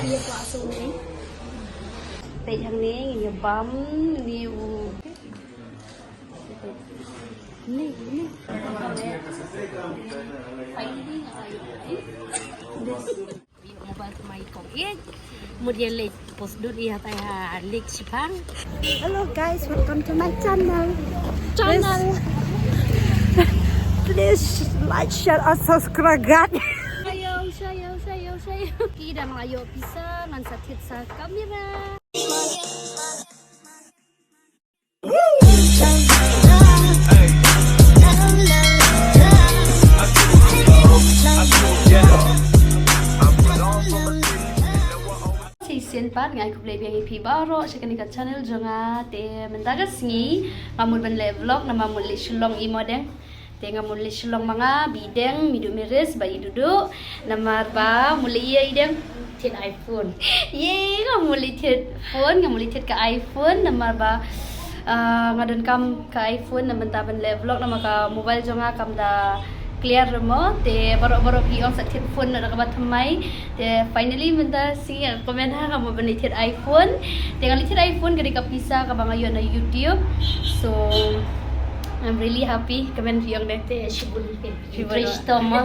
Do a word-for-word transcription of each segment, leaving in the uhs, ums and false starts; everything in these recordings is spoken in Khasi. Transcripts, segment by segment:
Peit hangne, ngin ïa bam ni u. Ni, ni. Mobile to my kong. Ye. Mut ïa leit post dut ïa tai ha leit shipang. Hello guys, welcome to my channel. Channel. Please, please like, share and subscribe, guys. Shayo, shayo, shayo, shayo. Ki dang la ïoh pisa ngan sa thied sa kamera. Shisien pat nga ai khublei biang ïa phi baroh sha kane ka channel jong nga. Te mynta ka sngi nga mut ban leh vlog namar mut leit Shillong i mo deng. Te nga mut leit Shillong ma nga, ba i deng, mi duh mi ris, ba i duh duh. Namar ba mut leit ïa i deng. Thied iPhone. Ye, nga mut leit thied phone, nga mut leit thied ka iPhone namar ba, ah, nga donkam ka iPhone na bynta ban leh vlog namar ka mobile jong nga kam da clear re mo. Te baroh baroh ki ong sa thied phone na da kaba thymmai. Te finally mynta sngi nga comment ha nga mut ban leit thied iPhone. Te nga leit thied iPhone ka dei ka pisa kaba nga ïoh na YouTube. So I'm really happy. Comment phi ong de. Te shibun phi. Shibun. Fresh to mo.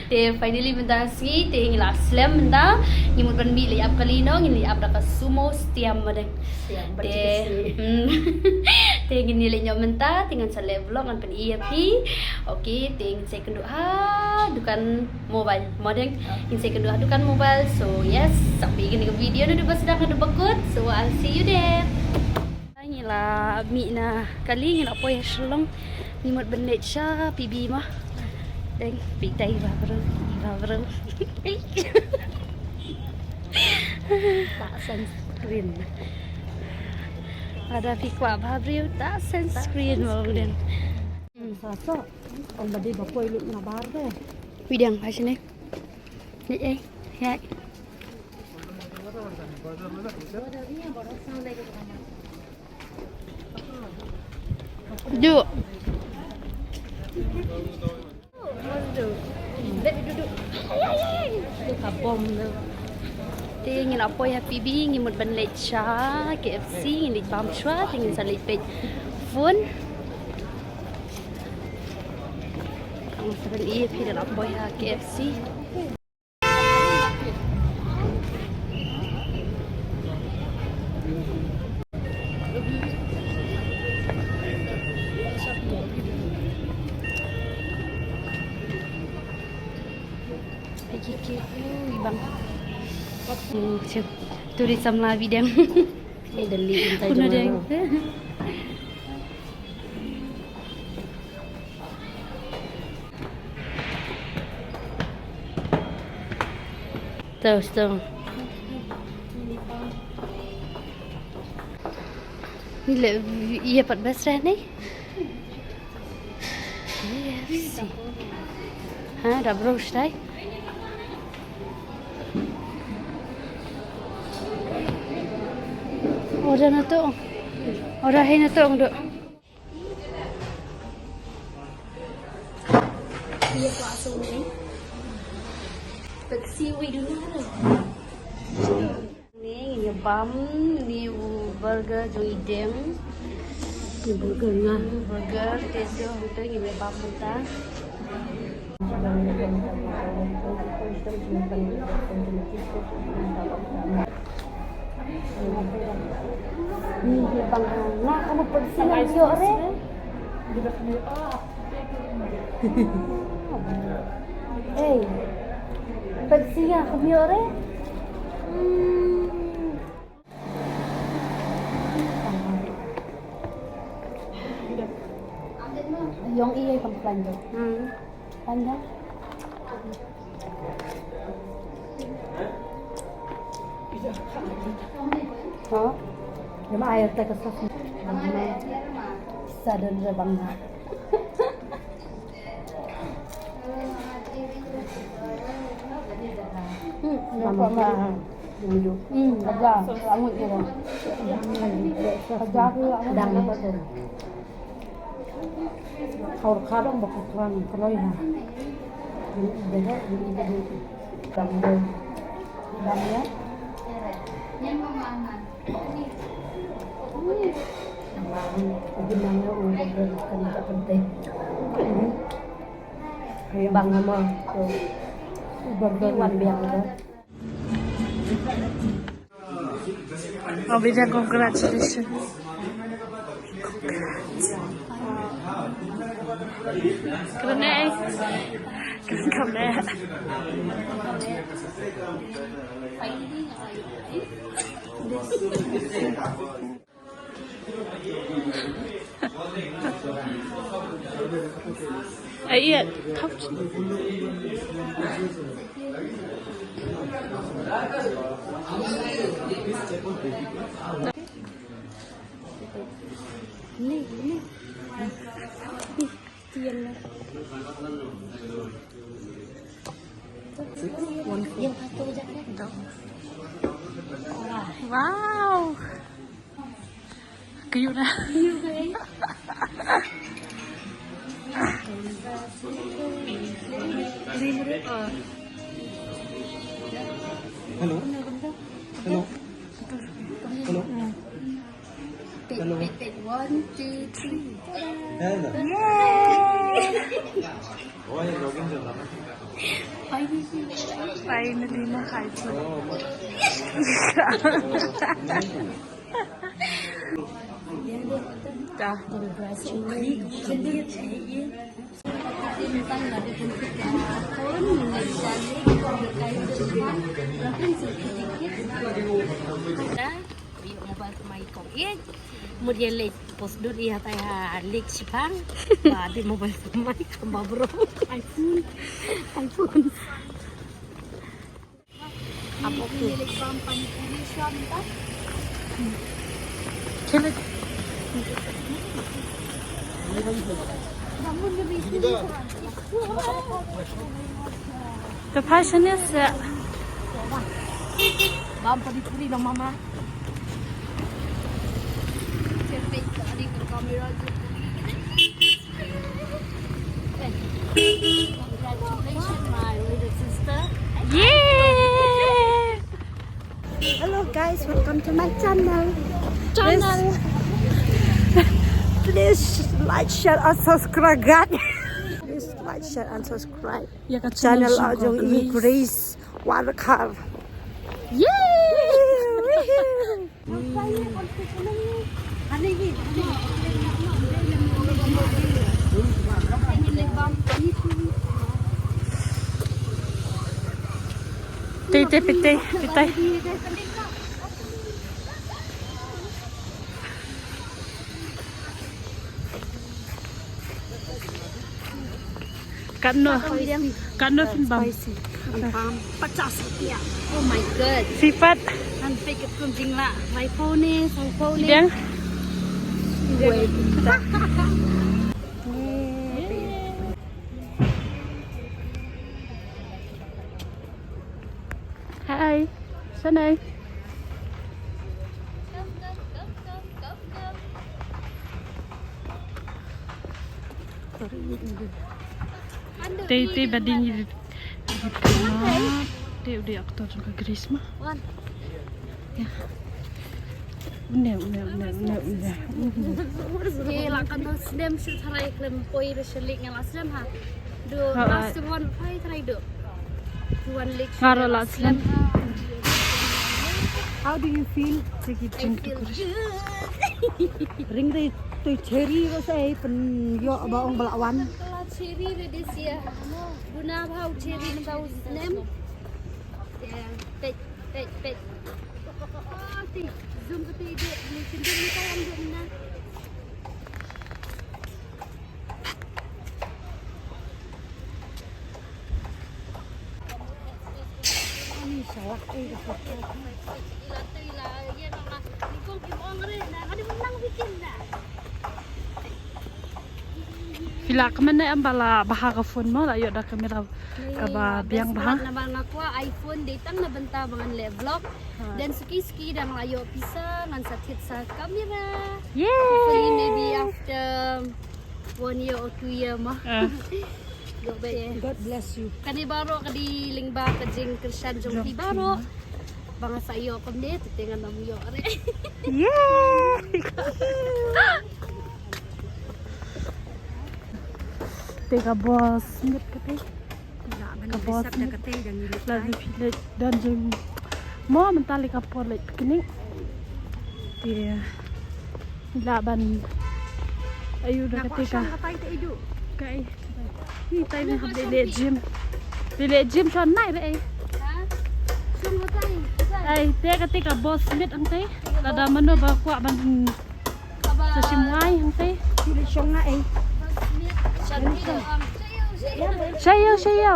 Te finally mynta sngi te ngi la slem mynta. Ngi mut ban mih leit ap kali noh, ngin leit ap da ka Sumo Siam mo deng. Siam, te, hmm. Te ngin ïa leit noh mynta, te ngan sa leh vlog ngan pyni ïa phi. Okay, te ngin sa ïakynduh ha dukan mobile mo deng. Ngin sa ïakynduh ha dukan mobile. So yes, sampai kane ka video naduh ba sdang haduh ba kut. So I'll see you there. Ngi la mih na kali, ngi la poi ha Shillong. Ngi mut ban leit sha P B mo. Deng, peit tai i ba bro, i ba bro. Ta sunscreen. Lada phi kwah bha briew, ta sunscreen mo deng. Hmm. Sa sa, ong ba dei ba poi lut na bar de. Wi deng, ba shane. Ei, ei, ei. Duduk. Te ngi la poi ha P B, ngi mut ban leit sha K F C, ngi leit bam shuwa, te ngin sa leit peit phone. Ngi sa ban ïa phi da la poi ha K F C. Tu ri samla bidang. Ini deli intai. Kuna deng. Tahu, tahu. Ni le, iya pat best reh ni. Iya, si. Ha, da bro stai. Order na tu. Order hai na tu, dok. Taxi wi duna. Ni ngin ïa bam ni u burger jong i Deng. Ni burger nga. Burger te shu hangta ngin ïa bam hangta. Ni bang nga ka mut pyrsi nga ïoh re. Ei. Pyrsi nga ka ïoh re. Hmm. Ïong i ei kam plan jo. Hmm. Plan jo. Ha? Ïa ma ai te ka sos. Sa don re bang na. Hmm, nampak mah. Hmm, ada. Langut dia. Ada tu langut. Khor khadong ba ka tuan kloi ha. Dam dam. Dam dam ya. Bang nama tu. Iwan biang tu. Abida, congratulations. Kena eh. Kena kena. Ai, iya. Ni, ni. Ih, tiang lah. Wow. Cute na. Hello. Hello. Hello. Pit, pit, pit. One, two, three. Hello. Yay! Finally, na hi. Da. Mobile pynmai kong ïeit. Mut ïa leit post dut ïa tai ha leit shipang. Ba dei mobile pynmai kamba bro. iPhone. iPhone. Ap ok. Ïa leit bam pani puri sham ta. Chale. The passion is, uh, bam pani puri na mama. Congratulations, my little sister. Yay! Hello guys, welcome to my channel. Channel. Please, please like, share and subscribe, guys. Please like, share and subscribe. Ïa ka channel jong i Grace Warkhar. Yay! Woohoo! Te, te, pete, pete. Katno, katno phi bam? Spicy. Pam pachas rupiah. Oh my God. Phi pat? Ngan peit katkum jinglah. Mai phone ni, mai phone ni. Biang? Wait. Hi. Sanai. Te, te ba dei ngi. Te u dei actor jong ka Grace ma. Wan. Ïa. Une, une, une, une, une. Te la kan snem shu tharai khlem poi re shu leit nga la slem ha. Du last one poi tharai du. Du wan leit. Nga ruh la slem. How do you feel? Jingkyrkhu. Ring dei toi cherry ruh sa ei pynïoh ba ong ba la wan. Cherry re dei sia. Buna bha u cherry mynta u snem. Peit, peit, peit. Zoom kata i dei, ni sendiri ni kayang dei na. Ani salah, eh, dah. Ila tu ila, ye mama, ni kong kim ong re na, kadi menang bikin na. Phi lah kmen ne em ba la bha ka phone mo, la ïoh da kamera kaba biang bha. Namar nga kwah iPhone dei tang na bynta ba ngan leh vlog. Ha. Dan suki suki dang la ïoh pisa ngan sa thied sa kamera. Yay! Hopefully maybe after one year or two year ma. Ah. God bless you. Kane baroh ka dei lyngba ka jingkyrshan jong phi baroh. Ba nga sa ïoh kumne, te te ngan ym ïoh re. Yay! Te ka bos mit kata. Ka bos mit. La da phi leit don jing mo mynta lei ka por leit picnic. Te la ban ayu da kata ka. Kai. Ni tai ni hab leit gym. Leit gym shon nai re. Ai te kata ka bos mit ang te. Lada mano ba kwah ban sa shim wai ang te. Phi leit shong nga ei. Shayo shayo.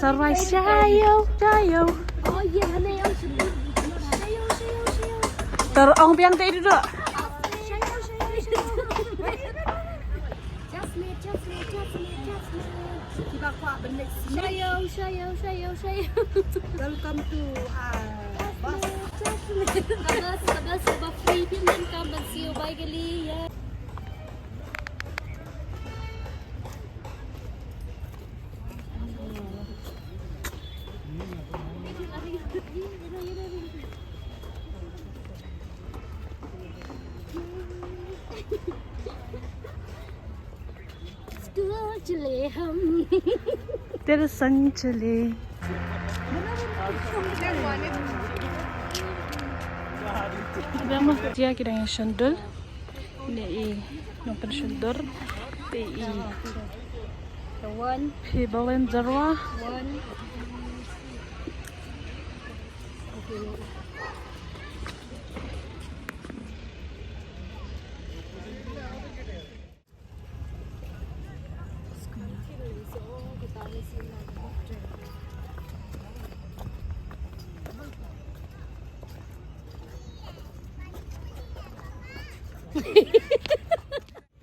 Sa rwai shayo shayo. Tar ong biang te duduk. Just me, just me, just me, just me. Kiba kwah ban leit snow. Shayo, shayo, shayo, shayo. Welcome to our bus. Just me. Ka bus, ka bus, ka bus free phi men kam ban siew bai ka li, yeah. School chale hum. Tere sang chale. Abang mah dia ki dang ïa shon dol. Ne i nongpynshondur. Te i. The one. Phi Belen Jarwa. One. Okay.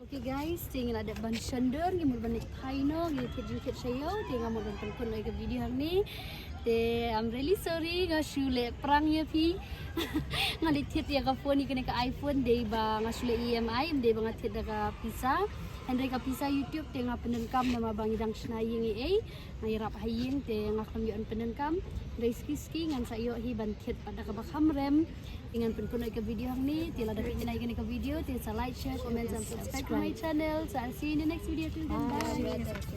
Okay guys, te ngi la dep ban shondur, ngi mut ban leit phai noh, ngi thied jingthied sha ïew, te nga mut ban pynkut noh ïa ka video hangne. Te I'm really sorry, nga shu leh prank ïa phi. Nga leit thied ïa ka phone, ïa kane ka iPhone, dei ba nga shu leh E M I, dei ba nga thied da ka pisa. Hynrei ka pisa YouTube te nga pyndonkam namar ba ngi dang shna ïing ei ei. Nga ïarap ha ïing te nga khlem ïoh ban pyndonkam. Hynrei suki suki ngan sa ïoh hi ban thied pat da kaba kham rem. Te ngan pynkut noh ïa ka video hangne, te lada phi ïa kane ka video, te sa like, share, comment and subscribe to my channel. So I'll see you in the next video. Till then, bye.